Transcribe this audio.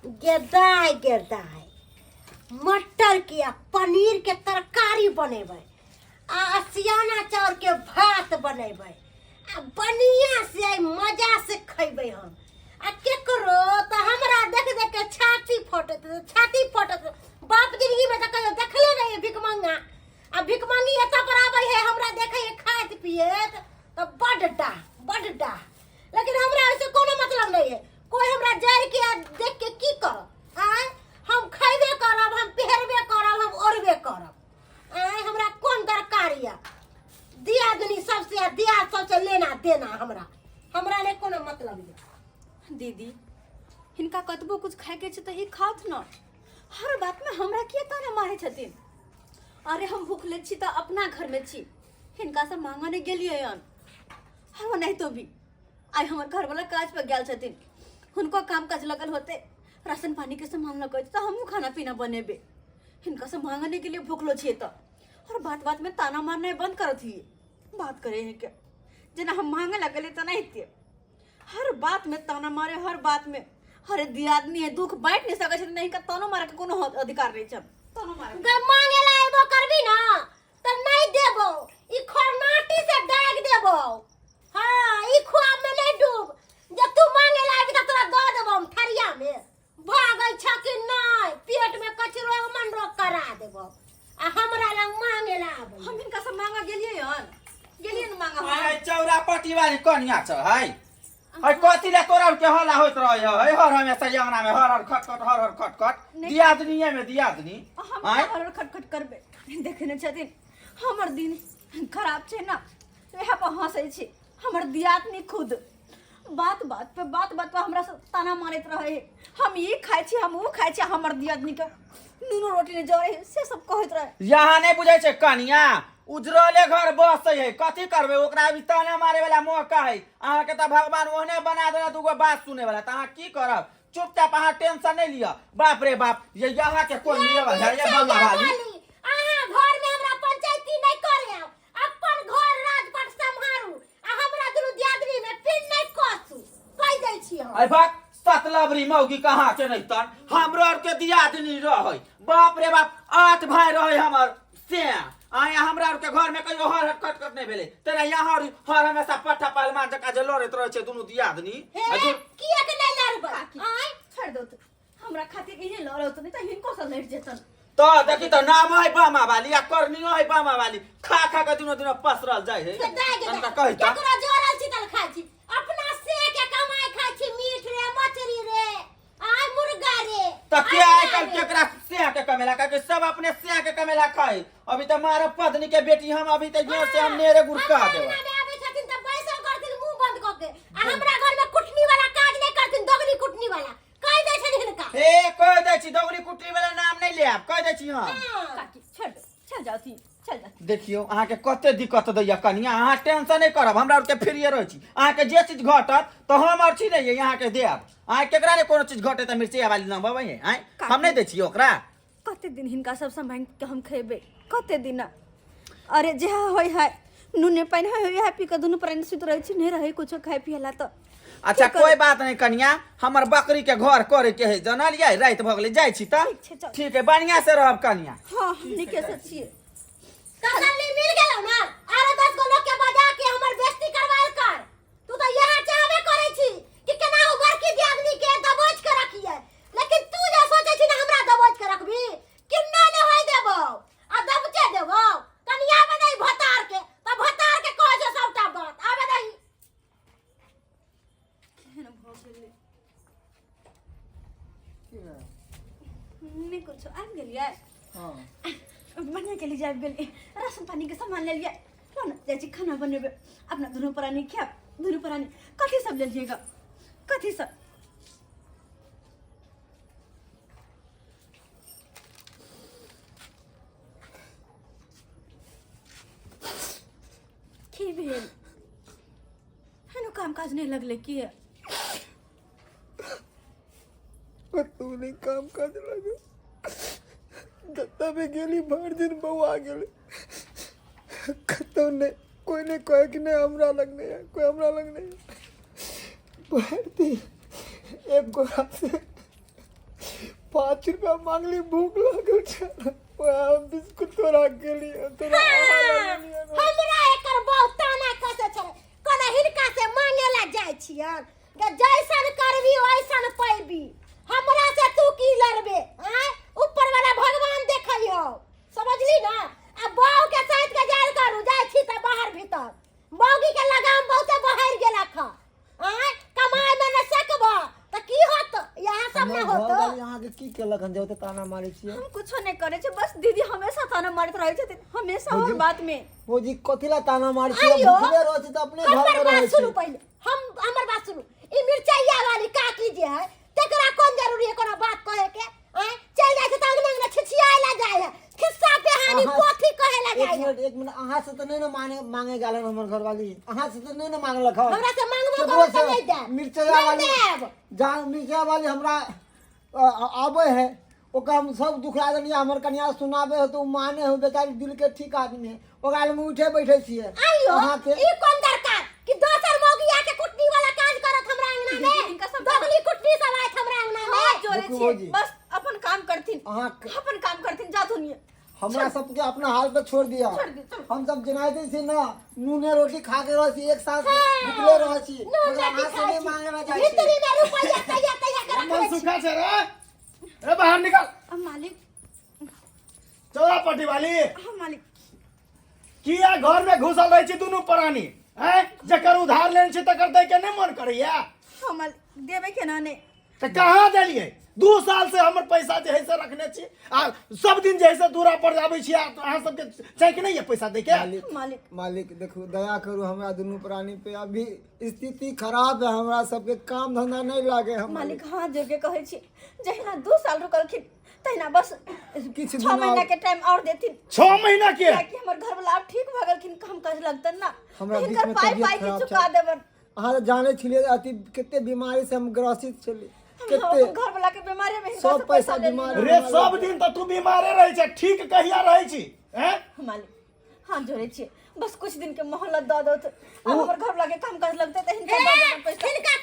गेदाय गेदाय मटर के आ पनीर के तरकारी बनेबै आ असियाना चाउर के भात बनेबै आ बढ़िया से आइ मजा से खैबै हम। आ केकरो तऽ हमरा देख देख के छाती फटत, छाती फटत। बाप जिंदगी में तऽ कहियो देखले नहीं भिखमंगा, आ भिखमंगी एतऽ पर आबै है हमरा देखै है खाइत पियैत तऽ बड डाह बड डाह। लेकिन हमरा ओहिसँ कोनो मतलब नहीं है, कोई हमरा जरि के आ देख के की करत। आँय हम खैबे करब, हम पहिरबे करब, हम ओढ़बे करब। आँय हमरा कोन दरकार यऽ दियादनी सबसे आ दियाद सबसे लेना देना, हमरा हमरा नहि कोनो मतलब यऽ। दीदी हिनका कतबो कुछ खायके छै तऽ ई खाउथ न, हर बातमे हमरा किया ताना मारै छथिन? अरे हम भूखले छी तऽ अपना घरमे छी, हिनकासँ मांगऽ नहि गेलियै हन। हर ओनाहितो भी आइ हमर घरवला काज पर गेल छथिन, हुनको काम काज लगल होते, राशन पानी के सामान लगल तऽ हमहूँ खाना पीना बनेबै। हिनकासँ मांगऽ नहि गेलियै, भूखलो छियै तऽ। और बात बात में ताना मारनाइ बंद करत ही, बात करे है के जेना हम मांगे लगलियै तेनाहिते हर बात में ताना मारे, हर बात में। हरे दियादनी है, दुख बांटि नहि सकै छथिन, हिनका तानो मारे के कोनो अधिकार नहि छै, तानो मारे के। मांगे ला एबो करबी ना तऽ नहीं देबो, ई खरनाटी से दाग देबो। हाँ ई खुआब में नहीं डूब, जे तू मांगे ला आबी तऽ तोरा दऽ देबो हम थरिया में। भागै छ कि नहीं, पेट में कचरो मन रोग करा देबो आ हमरा लग मांगे ला आबै। हम हिनका से मांगा गेलियै हन, गेलियै न मांगा हम। आय चौरा पटी वाली कनिया छ है, है कथी ले तोरा के हल्ला होइत रहै है? हर हमेशा अंगना में हर हर खटखट हर हर खटखट। नहि। दियादनीये में दियादनी। हम आँय? हर हर खटखट करबै? देखे नहि छथिन हमर दिन खराब छै ने, इएह पर हंसै छी। हमर दियादनी खुद बात बात पे बात बात पे हमरा से ताना मारैत रहे है, हम ई खाइ छी हम ऊ खाइ छी, हमर दियादनी के नूनो रोटी नहि जरै है, से सब कहैत रहे। यहाँ नहीं बुझै छै कनिया, उजरले घर बसै है, कथी करबै ओकरा? अभी ताना मारे वाला मौका है। अहाँके तऽ भगवान ओहने बना देना दूगो बात सुने वाला, तऽ अहाँ की करब? चुपचाप अहाँ टेंशन नहीं लिअ। बाप रे बाप, ये यहाँ के कोन लिअ है ये बंगा वाली? अहाँ घर में हमरा पंचायती नहीं करे आउ, अपन घर राजपाट सम्हारू आ हमरा दुनू दियादनी में पिन नहीं कसू, कहि दै छी हम। अरे बाप, सतलबरी मौगी कहाँ के नहीं तन। हमरो आर के दियादनी रहै, बाप रे बाप, 8 भाई रहै हमर से आय हमरा आर के घर में कहियो हर हर कट कट नहीं भेलै। तेरा यहाँ हर हमेशा पट्टा पहलवान जकाँ जे लड़ैत रहै छै दुनू दियादनी। हे किया के नहीं लड़बै? काकी, आँय छोड़ि दौ तू, हमरा खातिर इहे लड़त नहीं तऽ हिनको से लड़ि जेतन। तो देखी तो नाम है बामा वाली आ करनियो है बामा वाली, खा खा के दिनो दिनो पसरल जाय है। से दाय के तनका दाय। कही त केकरो जोड़ल छी तल खाइ छी, अपना से के कमाई खाइ छी, मीट रे मछली रे आय मुर्गा रे। त के अंडा आइ काल्हि रे। केकरा से के कमेला? काहे सब अपने से के कमेला खाइ। अभी त मारब पत्नी के बेटी हम, अभी त जोर से हम नेरे गुड़का हम देब। अंगना में आबै छथिन त बैसल करथिन मुंह बंद क के, आ हमरा घर में कुटनी वाला काज नहीं करथिन, दोगली कुटनी वाला कहि दै छनि हिनका। हे कहि दै छी, दोगली कुटनी वाला नाम नहीं लेब, कहि दै छी हम। हाँ। काकी छोड़ दो, चल जाओ चल जाओ। देखियौ अहाँके कते दिक्कत दैया कनिया, अहाँ टेंशन नहीं करब, हमरा आरके फ्रीए रहै छी। अहाँके जे चीज घटत तऽ हम आर छी नहीं अहाँके देब। अहाँ केकरा ने कोनो चीज घटे तऽ मिर्ची वाली नाम अबै है? आँय हम नहीं दै छियै ओकरा। कते दिन हिनका सबसँ मांगि के हम खेबै, कते दिन? अरे जे होय है नूने पानि है वएह पी के दुनू प्राणी सुति रहै छी, नहीं रहै कुछो खाय पिए ला तऽ। अच्छा की करू? कोई बात नहीं कनिया, हमर बकरी के घर करे के है जानलियै, राति भऽ गेलै, जाइ छी तऽ। ठीक छै, चल। ठीक है, बढ़िया से रहब कनिया। हाँ हम नीके से छियै। तसल्ली मिल गेलौ ना? आरो 10 गो लोग के बजा के हमर बेइज्जती करवायल कर। तू तो यह चाहबे करै छी कि केना ओ बड़की दियादनी के दबोच के रखिए, लेकिन तू जे सोचै छी ना हमरा दबोच के रखबी, किन्ना ने होय देबौ आ दबचे देबौ। कनि आबे दही भतार के, त भतार के कहै छै सबटा बात, आबे दही। केहन भऽ गेलै? नहि कुछो, आबि गेलियै? हाँ। बढ़िआँ केली जे आबि गेलियै, राशन पानी के सामान लेलियै। लो ने जाइ छी खाना बनेबै, अपना दुनू प्राणी खायब। दुनू प्राणी कथी सब लेलियै ग? कथी सब की भेल? हेनो काम काज नहि लगलै की? कतहु नहि काम काज लागल, जतऽ भी गेली भरि दिन बौआ गेलै, कतहु नहि कोइ नहि कहै कि नहि हमरा लग नहि है, कोइ हमरा लग नहि है। भरि दिन एक गोरा से 5 रुपया मांगली, भूख लागल छल, वएह हम बिस्कुट तोरा गेलियै, तोरा हाँ, गेलियै। हमरा एकर बहुत ताना कसै छलै, कोना हिनका से मांगे ला जाइ छियन गे। जैसन करबी वैसन पैबी। हमरा से तू की लड़बे? आय, ऊपर वाला भगवान देखै हो, समझली ना? आ बहू के साथ के जायल करू, जाइ छी तऽ बाहर भीतर मौगी के लगाम बहुते बहर गेला खा। आय, कमाए में न सकब तऽ की होत? यहाँ सब हमर न होत। घरवाली अहाँके की केलक हन जे ओते ताना मारै छियै? हम कुछो नहि करै छी, बस दीदी हमेशा ताना मारैत रहै छथिन, हमेशा हर भौजी- बात में। भौजी, कथी ला ताना मारै छियै? आइयो। भूखले रहै छी तऽ अपने घर हमर मे रहै बात सुनू छी। पहिले, हम हमर बात सुनू। ई मिरचाइया वाली काकी जे है, तेकरा कोन जरूरी है कोनो बात कहे के? आय, चल जाइ छै तऽ अंगना अंगना छिछियाए ला जाइ है, खिस्सा कहानी पोथी कहे ला एक जाइ है। मिनट, एक मिनट, अहाँ से तऽ नहि ने माने मांगे गेल हन हमर घरवाली? अहाँ से तऽ नहि ने मांगलक हन? हमरा से मांगबो केकरो करब तऽ से? नहि देब। मिरचाइया नहि वाली देब। जान, मिरचाइया वाली हमरा आबै है, ओकरा हम सब दुखड़ा देलियै। हमर कनिया सुनाबै है तऽ ओ माने है, बेचारी दिल के ठीक आदमी है, ओकरा लग उठे बैठे छियै। आइयो। अहाँके ई कोन दरकार कि दोसर मौगी आके कुटनी वाला काज करत हमरा अंगना में? हिनका सब- दोगली कुटनी सब आयत हमरा अंगना में। हाथ जोड़े देखू छियै। भौजी। बस अपन काम करथिन। अहाँ अपन काम करथिन, जाथुन ये। हमरा सबके अपना हाल पे छोड़ दिया। छोड़ दिया, चलो। हम सब जेनाहिते छी ना, नूने रोटी खा के रहै छी, एक साल से भुखले रहै छी, नून मगर रोटी अहाँ से खाइ नहि छी। मांगे ला जाइ छी। भीतरी में रुपैया तैयार तैयार के मन रखने छी। सुखा छै रे, ए बाहर निकल। अब मालिक। चौरा पट्टी वाली। हाँ मालिक। किया घर में घुसल रहै छी दुनू प्राणी? हैं, जकर उधार लेने छी तकर दै के नहि मन करैया? हाँ मालिक, देबै के ना नहि? तऽ कहाँ देलियै? 2 साल से हमर पैसा जे है से रखने छी आ सब दिन जे है से दूरा पर आबै छी आ अहाँ सबके चैक नहि यऽ पैसा दै के? मालिक। मालिक। मालिक, देखू, दया करू हमरा दुनू प्राणी पे। अभी स्थिति खराब है, हमरा सबके काम धंधा नहीं लागे हम। मालिक, हाथ जोड़ के कहै छी, जहिना 2 साल रुकलखिन तहिना बस किछु 6 दिन महीना और- के टाइम और देथिन। 6 महीना के? कियाकि हमर घरवाला आब ठीक भऽ गेलखिन, काम काज लगतन ना। हमरा तऽ बीच हिनकर में पाइ तबियत पाइ के खराब चुका छल। देबन। अहाँ तऽ जानै छलियै अथी कते बीमारी से हम ग्रसित छलियै। हम कते अपन घरवाला के बीमारी में हिनका सब से पैसा पैसा लेली। बीमारी- रे, सब दिन तऽ तू बीमारे रहै छै, ठीक कहिया रहै छी? हैं? मालिक, हाथ जोड़े छियै, बस कुछ दिन के मोहलत दऽ दो। आब हमर घरवाला के काम काज लगतै तऽ हिनका दऽ देबन पैसा। हिनका